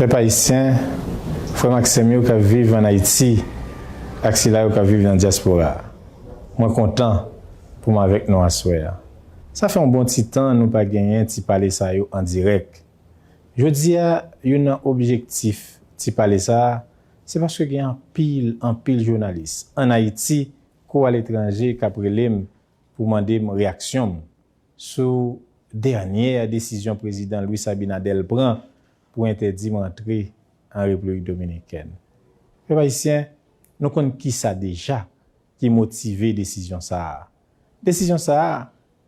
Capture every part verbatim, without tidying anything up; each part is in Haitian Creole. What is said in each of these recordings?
Pèp ayisyen, frè m ak sè m yo k ap viv ann Ayiti ak sila yo k ap viv nan dyaspora a, mwen kontan pou m avèk nou aswè a. Sa fè yon bon ti tan nou pa genyen ti pale sa yo an dirèk. Jodi a, youn nan objektif ti pale sa a, se paske gen anpil, anpil jounalis ann Ayiti kou aletranje k ap rele m pou mande m reyaksyon m sou dènyè desizyon Prezidan Luis Abinader pran pou entèdi m rantre an Repiblik Dominikèn. Pèp ayisyen, nou konn kisa deja ki motive desizyon sa a. Desizyon sa a,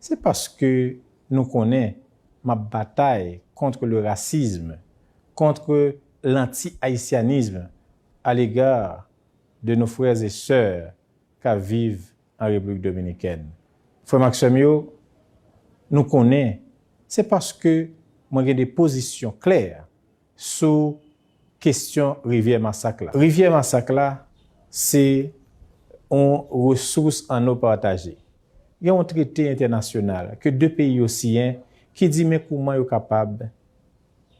se paske nou konnen m ap batay contre le racisme, contre l'anti-haïtianisme à l'égard de nos frères et sœurs k ap viv an Repiblik Dominikèn. Frè m ak sè m yo, nou konnen se paske mwen gen de pozisyon klè sou kesyon Rivyè Masak la. Rivyè Masak la, se yon resous anno pataje. Gen yon trete entènasyonal ke de peyi yo siyen ki di men kouman yo kapab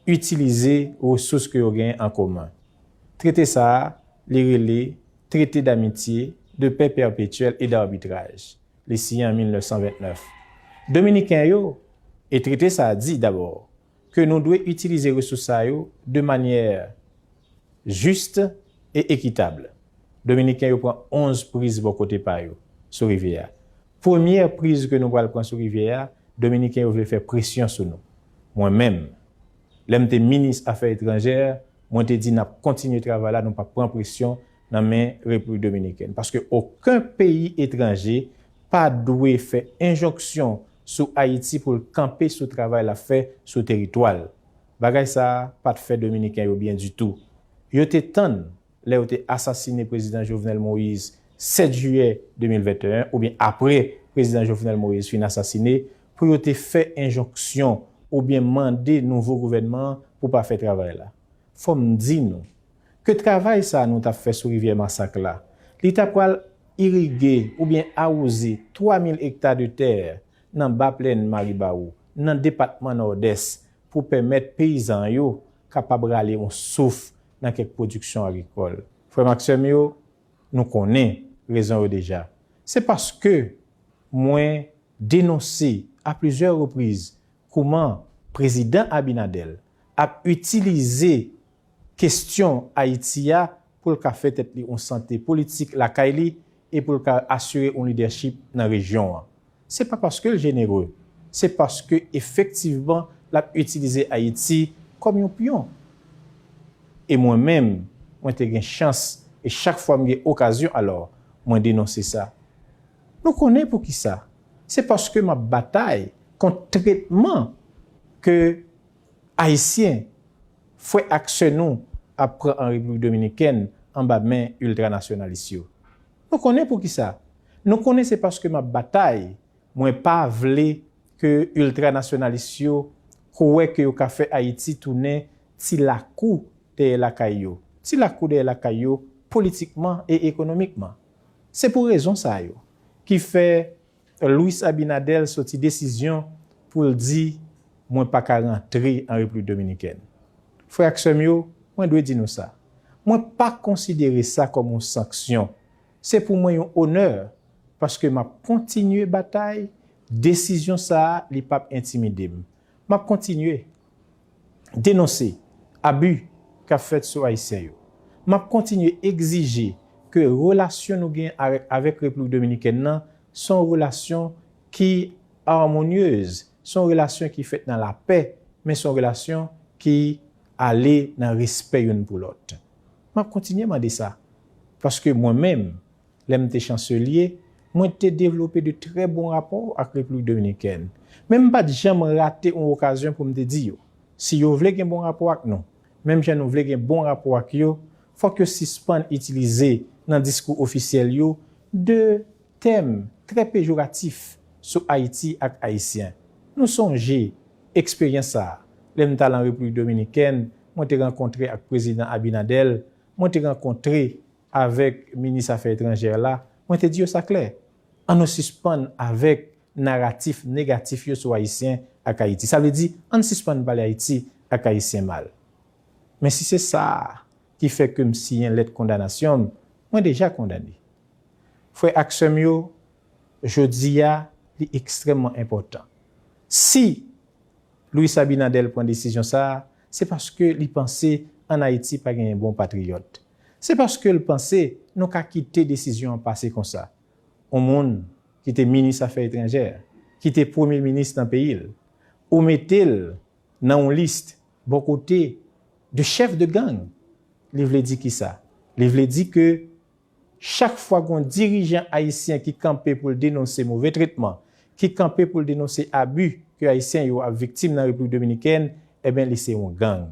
itilize resous ke yo genyen an komen. Trete sa a, li rele Traité d'amitié, de paix perpétuelle et d'arbitrage. Li siyen an mil nèf san vennèf. Dominiken yo, e trete sa a di dabò ke nou dwe itilize resous sa yo de manyè jis e ekitab. Dominiken yo pran onz priz bò kote pa yo sou rivyè a. Premyè priz ke nou pral pran sou rivyè a, Dominiken yo vle fè presyon sou nou. Mwen menm, lè m te minis afè etranjè, mwen te di n ap kontinye travay la, nou p ap pran presyon nan men Repiblik Dominikèn. Paske okenn peyi etranje pa dwe fè enjonksyon sou Ayiti pou l kanpe sou travay l ap fè sou teritwa l. Bagay sa a pa t fè Dominiken yo byen ditou. Yo te tann lè yo te asasine Prezidan Jovenel Moïse sèt jiyè de mil venteyen, oubyen apre Prezidan Jovenel Moïse fin asasine, pou yo te fè enjonksyon oubyen mande nouvo gouvènman an pou pa fè travay la. Fò m di nou ke travay sa a nou t ap fè sou Rivyè Masak la, li ta pral irige oubyen awoze twa mil ekta de tè nan Ba Plèn Maribawou, nan depatman Nòdès, pou pèmèt peyizan yo kapab rale yon souf nan kèk pwodiksyon agrikòl. Frè m ak sè m yo, nou konnen rezon yo deja. Se paske mwen denonse a plizyè repriz kouman Prezidan Abinader ap itilize kesyon Ayiti a pou l ka fè tèt li yon sante politik lakay li e pou l ka asire yon lidèchip nan rejyon an. Se pa paske l jenere, se paske efektivman l ap itilize Ayiti kòm yon pyon. E mwen menm, mwen te gen chans, e chak fwa m gen okazyon, alò, mwen denonse sa. Nou konnen poukisa. Se paske m ap batay kont tretman ke Ayisyen, frè ak sè nou, ap pran an Repiblik Dominikèn anba men iltranasyonalis yo. Nou konnen poukisa. Nou konnen se paske m ap batay. Mwen pa vle ke iltranasyonalis yo kwè ke yo ka fè Ayiti tounen ti lakou dèyè lakay yo. Ti lakou dèyè lakay yo politikman e ekonomikman. Se pou rezon sa yo ki fè Luis Abinader soti desizyon pou l di, mwen pa ka rantre an Repiblik Dominikèn. Frè ak sè m yo, mwen dwe di nou sa. Mwen pa konsidere sa kòm yon sanksyon. Se pou mwen yon onè, paske m ap kontinye batay, desizyon sa a, li p ap entimide m. M ap kontinye denonse abi k ap fèt sou Ayisyen yo. M ap kontinye egzije ke relasyon nou gen avèk, avèk Repiblik Dominikèn nan se yon relasyon ki amonyez, se yon relasyon ki fèt nan lapè, men se yon relasyon ki ale nan respè youn pou lòt. M ap kontinye mande sa, paske mwen menm, lè m te chanselye, mwen te devlope de trè bon rapò ak Repiblik Dominikèn. Men m pa t janm rate yon okazyon pou m te di yo, si yo vle gen bon rapò ak nou, menm jan nou vle gen bon rapò ak yo, fòk yo sispann itilize nan diskou ofisyèl yo de tèm trè pejoratif sou Ayiti ak Ayisyen. Nou sonje eksperyans sa a. Lè m t al an Repiblik Dominikèn, mwen te rankontre ak Prezidan Abinader, mwen te rankontre avèk minis afè etranjè la, mwen te di yo sa klè. Ann nou sispann avèk naratif negatif yo sou Ayisyen ak Ayiti. Sa vle di, ann sispann pale Ayiti ak Ayisyen mal. Men si se sa ki fè ke m siyen lèt kondanasyon m, mwen deja kondane. Frè ak sè m yo, jodi a, li ekstrèmman enpòtan. Si Luis Abinader pran desizyon sa a, se paske li panse ann Ayiti pa genyen bon patriyòt. Se paske l panse nou ka kite desizyon an pase konsa. Yon moun ki te minis afè etranjè, ki te premye minis nan peyi l, ou mete l nan yon lis bò kote de chèf de gang, li vle di kisa? Li vle di ke chak fwa gen yon dirijan ayisyen ki kanpe pou l denonse move tretman, ki kanpe pou l denonse abi ke Ayisyen yo ap viktim nan Repiblik Dominikèn, ebyen, li se yon gang.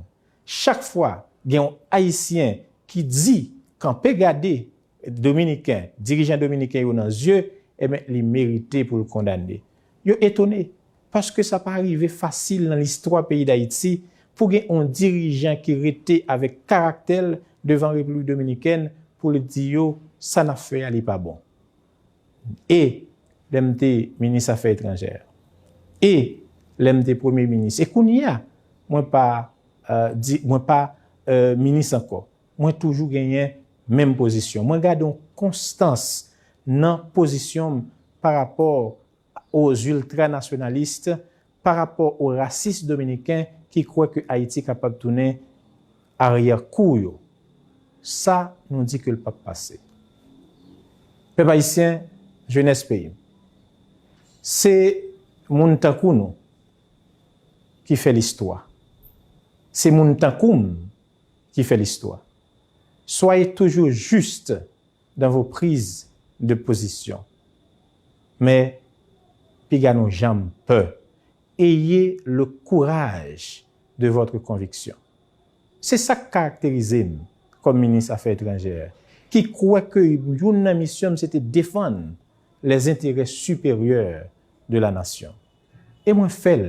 Chak fwa gen yon Ayisyen ki di, kanpe gade Dominiken, dirijan dominiken yo nan zye, ebyen, li merite pou l kondane. Yo etone, paske sa pa rive fasil nan listwa peyi Dayiti pou gen yon dirijan ki rete avèk karaktè l devan Repiblik Dominikèn pou l di yo sa n ap fè a li pa bon. E lè m te minis afè etranjè, e lè m te premye minis, e kounye a, mwen pa, euh, di, mwen pa, euh, minis ankò. Mwen toujou genyen menm pozisyon. Mwen gade yon konstans nan pozisyon m pa rapò aux ultranasyonalis, pa rapò aux racistes dominicains ki kwè ke Ayiti kapab tounen aryè kou yo. Sa, nou di ke l p ap pase. Pèp ayisyen, jenès peyi m, se moun tankou nou ki fè listwa. Se moun tankou m ki fè listwa. Soyez toujours juste dans vos prises de position. Men, piga nou janm pè. Ayez le courage de votre conviction. Se sa k karakterize m kòm minis afè etranjè, ki kwè ke youn nan misyon m se te defann les intérêts supérieurs de la nation. E mwen fè l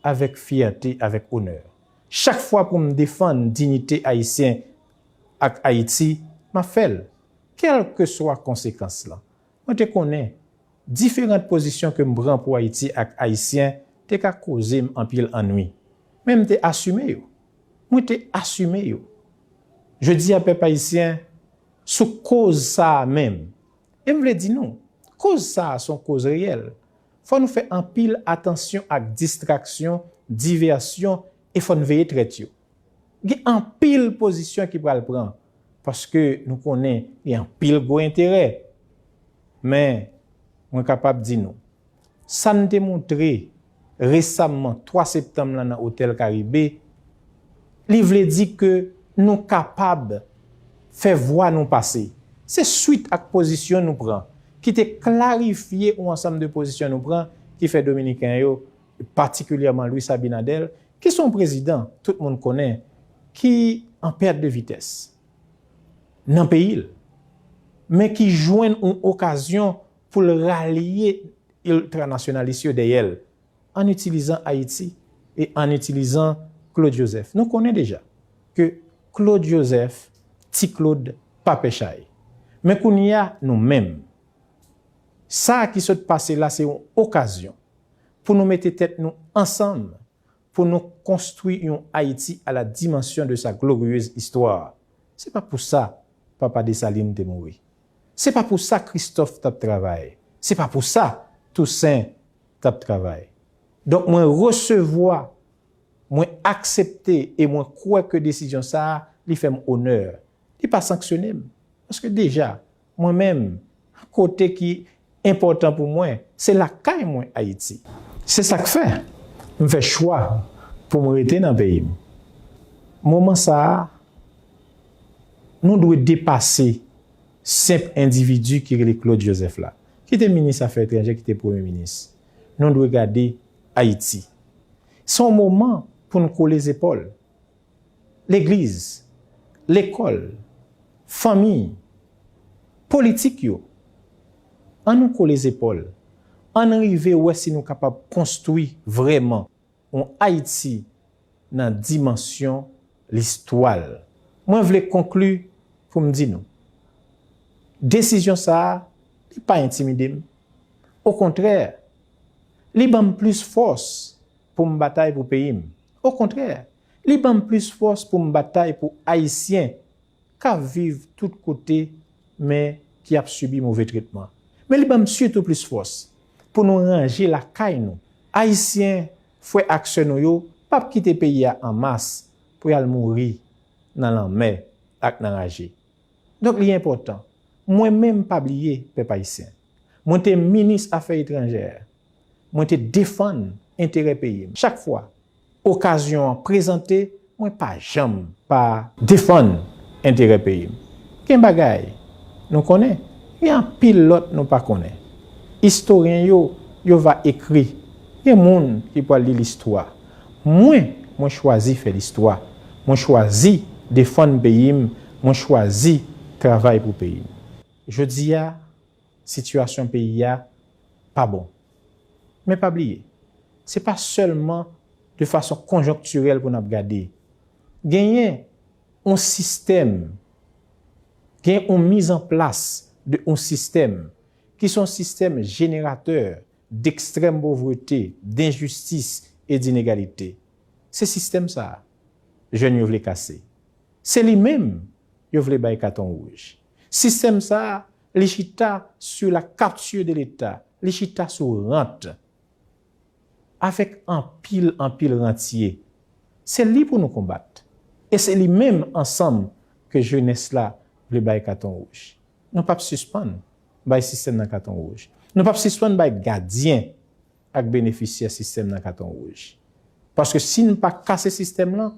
avèk fyète, avèk onè. Chak fwa pou m defann diyite ayisyen ak Ayiti, m ap fè l, kèlkeswa konsekans lan. Mwen te konnen diferan pozisyon ke m pran pou Ayiti ak Ayisyen te ka koze m anpil annwi. Men m te asime yo. Mwen te asime yo. Jodi a, pèp ayisyen, sou koz sa a menm, e m vle di nou, koz sa a se yon koz reyèl. Fò nou fè anpil atansyon ak distraksyon, divèsyon, e fò n veye trèt yo. Gen anpil pozisyon ki pral pran, paske nou konnen gen anpil gwo enterè. Men, mwen kapab di nou, sa n te montre resamman twa septanm lan nan Otèl Karibe, li vle di ke nou kapab fè vwa nou pase. Se swit ak pozisyon nou pran, ki te klarifye yon ansanm de pozisyon nou pran, ki fè Dominiken yo, patikilyèman Luis Abinader, ki se yon prezidan tout moun konnen, ki an pèt de vitès nan peyi l, men ki jwenn yon okazyon pou l ralye iltranasyonalis yo dèyè l, an itilizan Ayiti e an itilizan Claude Joseph. Nou konnen deja ke Claude Joseph, Ti Claude, pa pè chay. Men kounye a, nou menm, sa ki sot pase la, se yon okazyon pou nou mete tèt nou ansanm, pou nou konstwi yon Ayiti à la dimension de sa glorieuse histoire. Se pa pou sa Papa Desalin te mouri. Se pa pou sa Kristòf t ap travay. Se pa pou sa Tousen t ap travay. Donk, mwen resevwa, mwen aksepte e mwen kwè ke desizyon sa a, li fè m onè. Li pa sanksyone m. Paske deja, mwen menm, kote ki enpòtan pou mwen, se lakay mwen, Ayiti. Se sa k fè m fè chwa pou m rete nan peyi m. Moman sa a, nou dwe depase senp endividi ki rele Claude Joseph la, ki te minis afè etranjè, ki te premye minis. Nou dwe gade Ayiti. Se yon moman pou n kole zepòl. Legliz, lekòl, fanmi, politik yo. Ann nou kole zepòl. Ann rive wè si nou kapab konstwi vrèman yon Ayiti nan dimansyon listwa l. Mwen vle konkli pou m di nou, desizyon sa a, li pa entimide m. Okontrè, li ban m plis fòs pou m batay pou peyi m. Okontrè, Li ban m plis fòs pou m batay pou Ayisyen k ap viv tout kote, men ki ap sibi move tretman. Men li ban m sitou plis fòs pou nou ranje lakay nou. Ayisyen, frè ak sè nou yo, p ap kite peyi a an mas pou y al mouri nan lanmè ak nan raje. Donk, li enpòtan. Mwen menm pa bliye, pèp ayisyen. Mwen te minis afè etranjè. Mwen te defann enterè peyi m. Chak fwa okazyon an prezante, mwen pa janm pa defann enterè peyi m. Gen bagay nou konnen, gen anpil lòt nou pa konnen. Istoryen yo, yo va ekri. Gen moun ki pral li listwa. Mwen, mwen chwazi fè listwa. Mwen chwazi defann peyi m. Mwen chwazi travay pou peyi m. Jodi a, sitiyasyon peyi a pa bon. Men pa bliye, se pa sèlman de fason konjonktirèl pou n ap gade. Genyen yon sistèm, gen yon mizanplas de yon sistèm ki se yon sistèm jeneratè dekstrèm povrete, denjistis e dinegalite. Se sistèm sa a jèn yo vle kase. Se li menm yo vle bay katon wouj. Sistèm sa a, li chita sou la capture de l'État, li chita sou rant. Avèk anpil, anpil rantye. Se li pou nou konbat. E se li menm ansanm ke jenès la vle bay katon wouj. Nou p ap sispann bay sistèm nan katon wouj. Nou p ap sispann bay gadyen ak benefisyè sistèm nan katon wouj. Paske si n pa kase sistèm lan,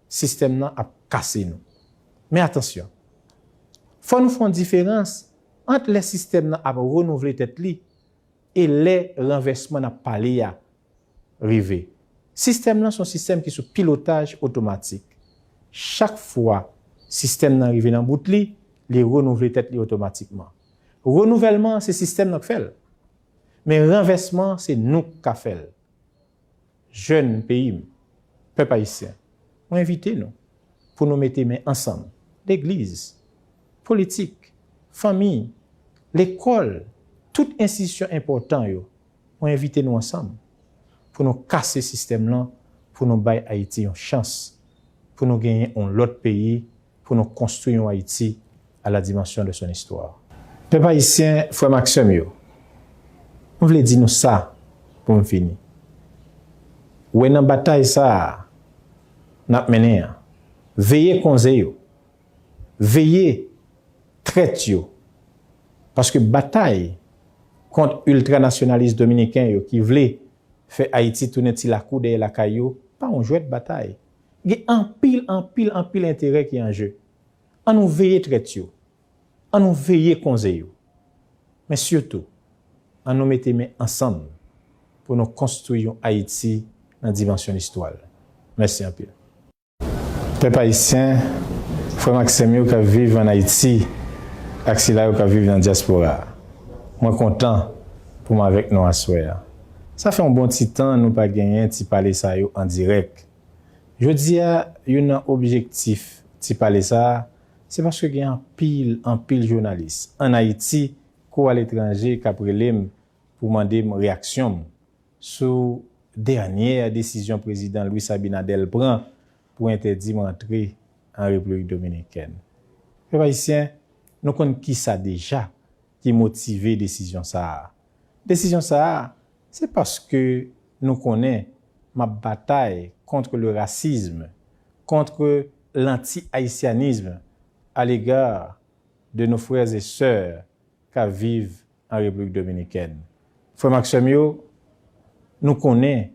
sistèm nan ap kase nou. Men atansyon, fò nou fè yon diferans ant lè sistèm nan ap renouvle tèt li e lè ranvèsman n ap pale a rive. Sistèm lan se yon sistèm ki sou pilotaj otomatik. Chak fwa sistèm nan rive nan bout li, li renouvle tèt li otomatikman. Renouvèlman an, se sistèm nan k fè l. Men ranvèsman an, se nou k ka fè l. Jèn peyi m, pèp ayisyen, mwen envite nou pou nou mete men ansanm, legliz, politik, fanmi, lekòl, tout enstitisyon enpòtan yo, mwen envite nou ansanm pou nou kase sistèm lan, pou nou bay Ayiti yon chans, pou nou genyen yon lòt peyi, pou nou konstwi yon Ayiti à la dimension de son histoire. Pèp ayisyen, frè m ak sè m yo, m vle di nou sa pou m fini. Wè nan batay sa a n ap mennen an, veye konze yo, veye trèt yo, paske batay kont iltranasyonalis dominiken yo ki vle fè Ayiti tounen ti lakou dèyè lakay yo pa yon jwèt batay. Gen anpil, anpil, anpil enterè ki an je. An nou veye trèt yo. An nou veye konze yo. Men sitou, an nou mete men ansanm pou nou konstwi yon Ayiti nan dimansyon listwa l. Mèsi anpil. Pèp ayisyen, frè m ak sè m yo k ap viv ann Ayiti ak sila yo k ap viv nan dyaspora a, mwen kontan pou m avèk nou aswè a. Sa fè yon bon ti tan nou pa genyen ti pale sa yo an dirèk. Jodi a, youn nan objektif ti pale sa a, se paske gen anpil, anpil jounalis ann Ayiti kou aletranje k ap rele m pou mande m reyaksyon m sou dènyè desizyon Prezidan Luis Abinader pran pou entèdi m rantre an Repiblik Dominikèn. Pèp ayisyen, nou konn kisa deja ki motive desizyon sa a. Desizyon sa a, se paske nou konnen m ap batay contre le racisme, contre l'anti-haïtianisme à l'égard de nos frères et sœurs k ap viv an Repiblik Dominikèn. Frè m ak sè m yo, nou konnen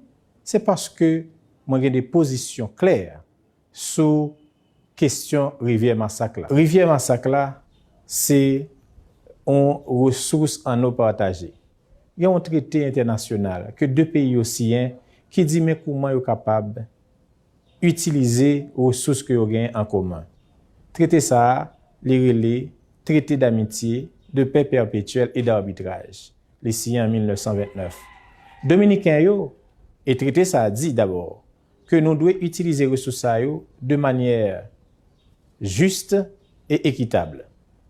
se paske mwen gen de pozisyon klè sou kesyon Rivyè Masak la. Rivyè Masak la, se yon resous anno pataje. Gen yon trete entènasyonal ke de peyi yo siyen ki di men kouman yo kapab itilize resous ke yo genyen an komen. Trete sa a, li rele Traité d'amitié, de paix perpétuelle et d'arbitrage. Li siyen an mil nèf san vennèf. Dominiken yo, e trete sa a di dabò ke nou dwe itilize resous sa yo de manyè jis e ekitab.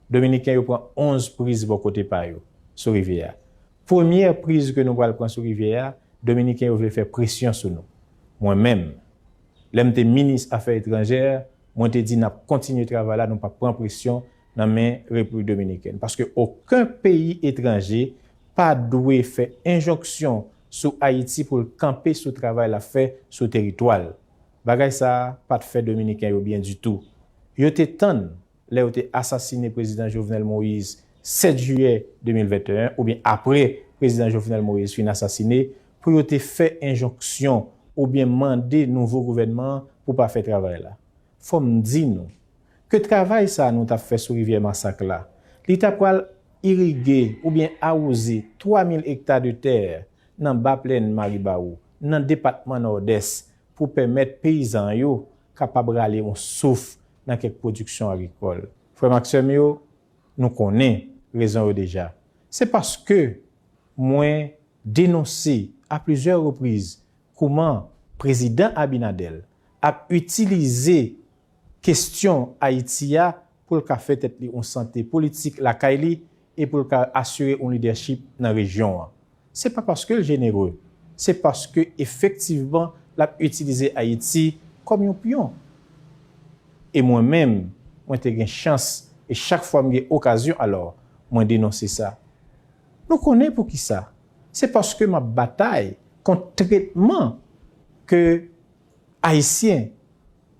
Dominiken yo pran onz priz bò kote pa yo sou rivyè a. Premyè priz ke nou pral pran sou rivyè a, Dominiken yo vle fè presyon sou nou. Mwen menm, Lè m te minis afè etranjè, mwen te di n ap kontinye travay la, nou p ap pran presyon nan men Repiblik Dominikèn. Paske okenn peyi etranje pa dwe fè enjonksyon sou Ayiti pou l kanpe sou travay l ap fè sou teritwa l. Bagay sa a pa t fè Dominiken yo byen ditou. Yo te tann lè yo te asasine Prezidan Jovenel Moïse sèt jiyè de mil venteyen, oubyen apre Prezidan Jovenel Moïse fin asasine, pou yo te fè enjonksyon oubyen mande nouvo gouvènman an pou pa fè travay la. Fò m di nou ke travay sa a nou t ap fè sou rivyè Masak la, li ta pral irige oubyen awoze twa mil ekta de tè nan Ba Plèn Maribawou, nan depatman Nòdès, pou pèmèt peyizan yo kapab rale yon souf nan kèk pwodiksyon agrikòl. Frè m ak sè m yo, nou konnen rezon yo deja. Se paske mwen denonse a plizyè repriz kouman Prezidan Abinader ap itilize kestyon Ayiti a pou l ka fè tèt li yon sante politik lakay li e pou l ka asire yon lidèchip nan rejyon an. Se pa paske l jenere, se paske efektivman l ap itilize Ayiti kòm yon pyon. E mwen menm, mwen te gen chans, e chak fwa m gen okazyon, alò, mwen denonse sa. Nou konnen poukisa. Se paske m ap batay kont tretman ke Ayisyen,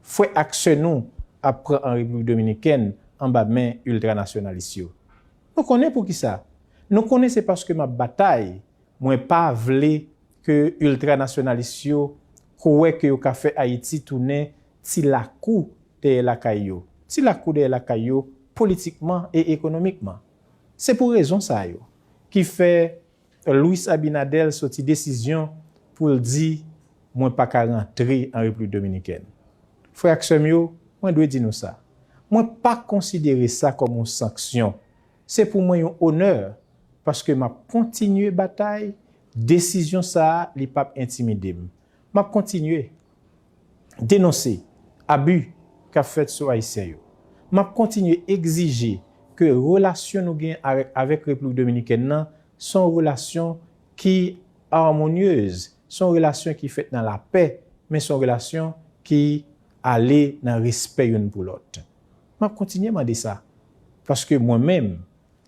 frè ak sè nou, ap pran an Repiblik Dominikèn anba men iltranasyonalis yo. Nou konnen poukisa. Nou konnen se paske m ap batay, mwen pa vle ke iltranasyonalis yo kwè ke yo ka fè Ayiti tounen ti lakou dèyè lakay yo. Ti lakou dèyè lakay yo, politikman e ekonomikman. Se pou rezon sa yo ki fè Luis Abinader soti desizyon pou l di, mwen pa ka rantre an Repiblik Dominikèn. Frè ak sè m yo, mwen dwe di nou sa. Mwen pa konsidere sa kòm yon sanksyon. Se pou mwen yon onè, paske m ap kontinye batay, desizyon sa a, li p ap entimide m. M ap kontinye denonse abi k ap fèt sou Ayisyen yo. M ap kontinye egzije ke relasyon nou gen avèk, avèk Repiblik Dominikèn nan se yon relasyon ki amonyez, se yon relasyon ki fèt nan lapè, men se yon relasyon ki ale nan respè youn pou lòt. M ap kontinye mande sa, paske mwen menm,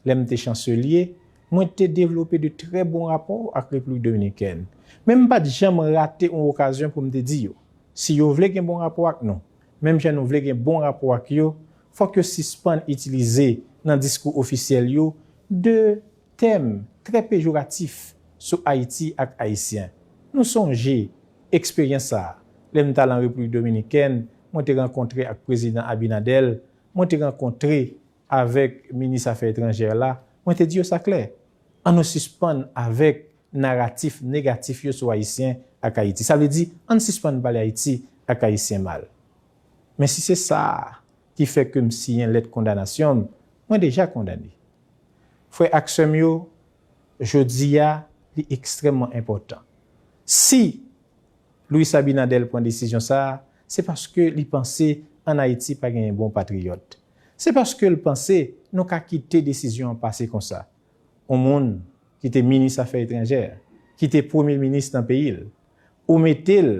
lè m te chanselye, mwen te devlope de trè bon rapò ak Repiblik Dominikèn. Men m pa t janm rate yon okazyon pou m te di yo, si yo vle gen bon rapò ak nou, menm jan nou vle gen bon rapò ak yo, fòk yo sispann itilize nan diskou ofisyèl yo de tèm trè pejoratif sou Ayiti ak Ayisyen. Nou sonje eksperyans sa a. Lè m t al an Repiblik Dominikèn, mwen te rankontre ak Prezidan Abinader, mwen te rankontre avèk minis afè etranjè la, mwen te di yo sa klè. Ann nou sispann avèk naratif negatif yo sou Ayisyen ak Ayiti. Sa vle di, ann sispann pale Ayiti ak Ayisyen mal. Men si se sa ki fè ke m siyen lèt kondanasyon m, mwen deja kondane. Frè ak sè m yo, jodi a, li ekstrèmman enpòtan. Si Luis Abinader pran desizyon sa a, se paske li panse ann Ayiti pa genyen bon patriyòt. Se paske l panse nou ka kite desizyon an pase konsa. Yon moun ki te minis afè etranjè, ki te premye minis nan peyi l, ou mete l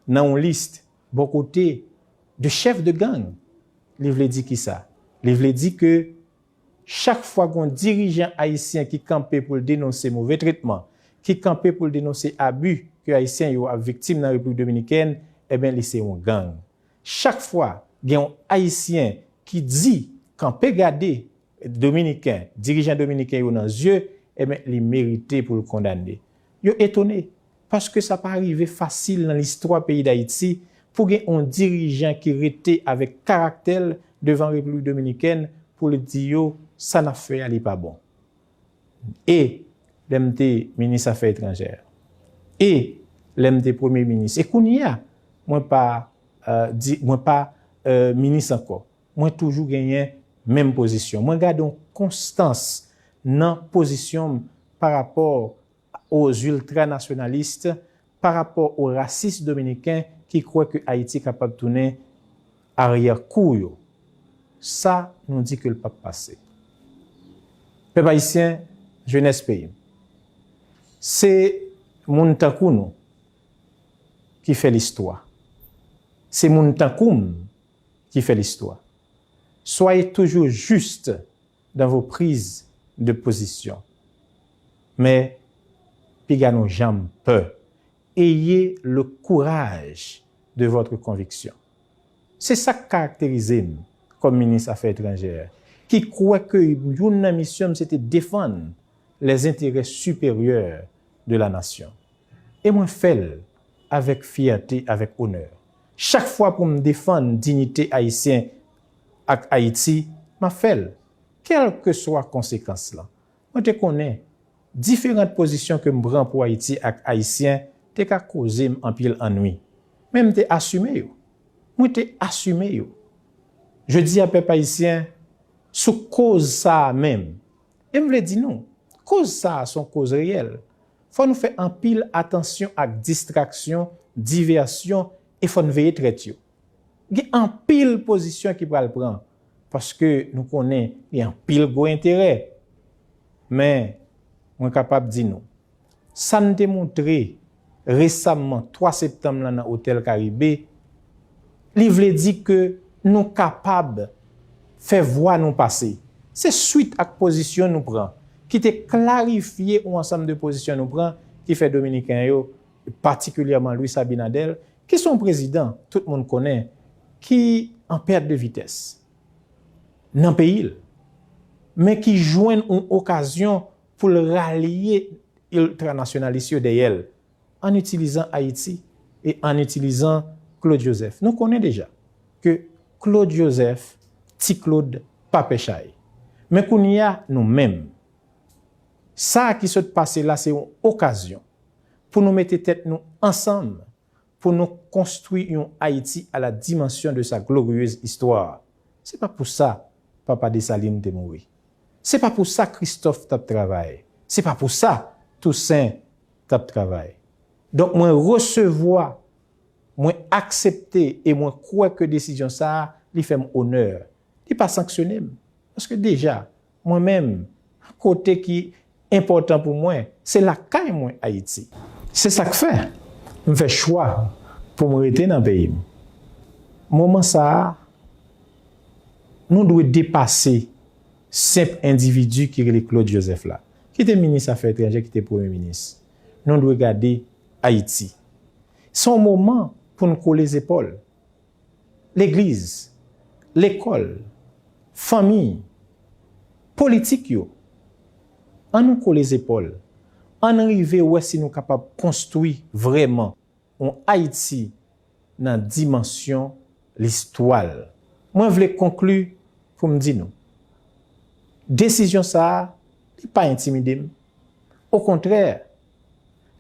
nan yon lis bò kote de chèf de gang, li vle di kisa? Li vle di ke chak fwa gen yon dirijan ayisyen ki kanpe pou l denonse move tretman, ki kanpe pou l denonse abi ke Ayisyen yo ap viktim nan Repiblik Dominikèn, ebyen, li se yon gang. Chak fwa gen yon Ayisyen ki di, kanpe gade Dominiken, dirijan dominiken yo nan zye, ebyen, li merite pou l kondane. Yo etone, paske sa pa rive fasil nan listwa peyi Dayiti pou gen yon dirijan ki rete avèk karaktè l devan Repiblik Dominikèn pou l di yo, sa n ap fè a, li pa bon. E lè m te minis afè etranjè, e lè m te premye minis, e kounye a, mwen pa, euh, di, mwen pa, euh, minis ankò. Mwen toujou genyen menm pozisyon. Mwen gade yon konstans nan pozisyon m pa rapò aux ultranasyonalis, pa rapò o rasis dominiken ki kwè ke Ayiti kapab tounen aryè kou yo. Sa, nou di ke l p ap pase. Pèp ayisyen, jenès peyi m, se moun tankou nou ki fè listwa. Se moun tankou m ki fè listwa. Soyez toujours juste dans vos prises de position. Mais, piga nou janm pè. Ayez le courage de votre conviction. Se sa k karakterize m kòm minis afè etranjè, ki kwè ke youn nan misyon m se te defann les intérêts supérieurs de la nation. E mwen fè l avèk fyète, avèk onè. Chak fwa pou m defann diyite ayisyen ak Ayiti, m ap fè l, kèlkeswa konsekans lan. Mwen te konnen diferan pozisyon ke m pran pou Ayiti ak Ayisyen te ka koze m anpil annwi. Men m te asime yo. Mwen te asime yo. Jodi a, pèp ayisyen, sou koz sa a menm, e m vle di nou, koz sa a se yon koz reyèl. Fò nou fè anpil atansyon ak distraksyon, divèsyon, e fò n veye trèt yo. Gen anpil pozisyon ki pral pran, paske nou konnen gen anpil gwo enterè. Men, mwen kapab di nou, sa n te montre resamman twa septanm lan nan Otèl Karibe, li vle di ke nou kapab fè vwa nou pase. Se swit ak pozisyon nou pran, ki te klarifye yon ansanm de pozisyon nou pran, ki fè Dominiken yo, patikilyèman Luis Abinader, ki se yon prezidan tout moun konnen, ki an pèt de vitès nan peyi l, men ki jwenn yon okazyon pou l ralye iltranasyonalis yo dèyè l, an itilizan Ayiti e an itilizan Claude Joseph. Nou konnen deja ke Claude Joseph, Ti Claude, pa pè chay. Men kounye a, nou menm, sa ki sot pase la, se yon okazyon pou nou mete tèt nou ansanm, pou nou konstwi yon Ayiti à la dimension de sa glorieuse histoire. Se pa pou sa Papa Desalin te mouri. Se pa pou sa Christophe t ap travay. Se pa pou sa Toussaint t ap travay. Donk, mwen resevwa, mwen aksepte e mwen kwè ke desizyon sa a, li fè m onè. Li pa sanksyone m. Paske deja, mwen menm, kote ki enpòtan pou mwen, se lakay mwen, Ayiti. Se sa k fè m fè chwa pou m rete nan peyi m. Moman sa a, nou dwe depase senp endividi ki rele Claude Joseph la, ki te minis afè etranjè, ki te premye minis. Nou dwe gade Ayiti. Se yon moman pou n kole zepòl. Legliz, lekòl, fanmi, politik yo. Ann nou kole zepòl. Ann rive wè si nou kapab konstwi vrèman yon Ayiti nan dimansyon listwa l. Mwen vle konkli pou m di nou, desizyon sa a, li pa entimide m. Okontrè,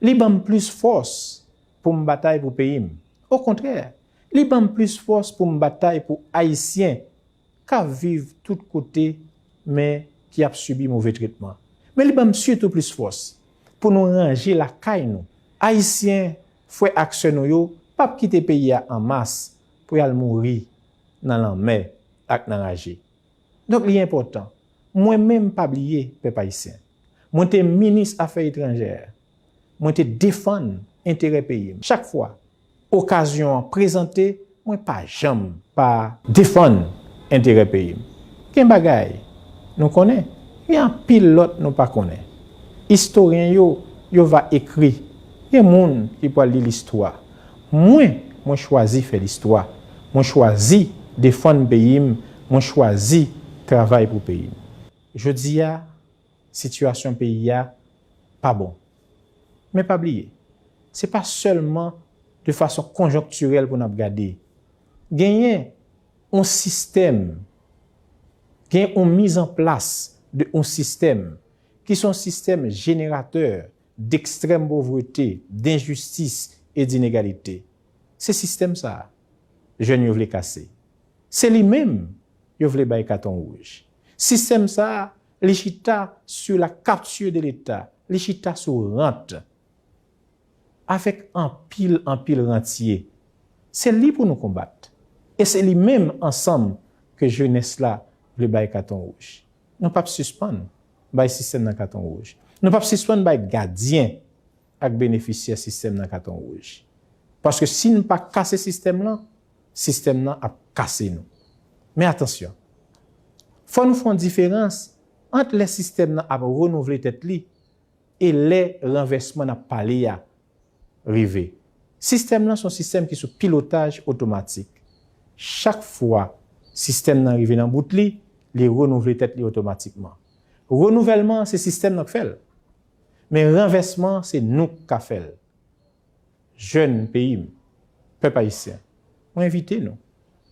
li ban m plis fòs pou m batay pou peyi m. Okontrè, li ban m plis fòs pou m batay pou Ayisyen k ap viv tout kote, men ki ap sibi move tretman. Men li ban m sitou plis fòs pou nou ranje lakay nou. Ayisyen, frè ak sè nou yo, p ap kite peyi a an mas pou y al mouri nan lanmè ak nan raje. Donk, li enpòtan. Mwen menm, pa bliye, pèp ayisyen. Mwen te minis afè etranjè. Mwen te defann enterè peyi m. Chak fwa okazyon an prezante, mwen pa janm pa defann enterè peyi m. Gen bagay nou konnen, gen anpil lòt nou pa konnen. Istoryen yo, yo va ekri. Gen moun ki pral li listwa. Mwen, mwen chwazi fè listwa. Mwen chwazi defann peyi m. Mwen chwazi travay pou peyi m. Jodi a, sitiyasyon peyi a pa bon. Men pa bliye, se pa sèlman de fason konjonktirèl pou n ap gade. Genyen yon sistèm, gen yon mizanplas de yon sistèm ki se yon sistèm jeneratè dekstrèm povrete, denjistis e dinegalite. Se sistèm sa a, jèn yo vle kase. Se li menm yo vle bay katon wouj. Sistèm sa a, li chita sou la kapti de Leta, li chita sou rant. Avèk anpil, anpil rantye. Se li pou nou konbat. E se li menm ansanm ke jenès la vle bay katon wouj. Nou p ap sispann bay sistèm nan katon wouj. Nou p ap sispann bay gadyen ak benefisyè sistèm nan katon wouj. Paske si n pa kase sistèm lan, sistèm nan ap kase nou. Men atansyon, fò nou fè yon diferans ant lè sistèm nan ap renouvle tèt li e lè ranvèsman n ap pale a rive. Sistèm nan se yon sistèm ki sou pilotaj otomatik. Chak fwa sistèm nan rive nan bout li, li renouvle tèt li otomatikman. Renouvèlman an se sistèm nan k fè l. Men ranvèsman an se nou k ka fè l. Jèn peyi m, pèp ayisyen, mwen envite nou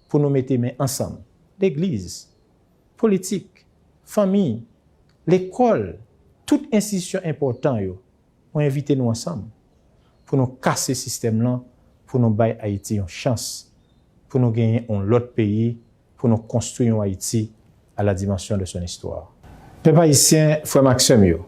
pou nou mete men ansanm, legliz, politik, fanmi, lekòl, tout enstitisyon enpòtan yo, mwen envite nou ansanm pou nou kase sistèm lan, pou nou bay Ayiti yon chans, pou nou genyen yon lòt peyi, pou nou konstwi yon Ayiti à la dimension de son histoire. Pèp ayisyen, frè m ak sè m yo,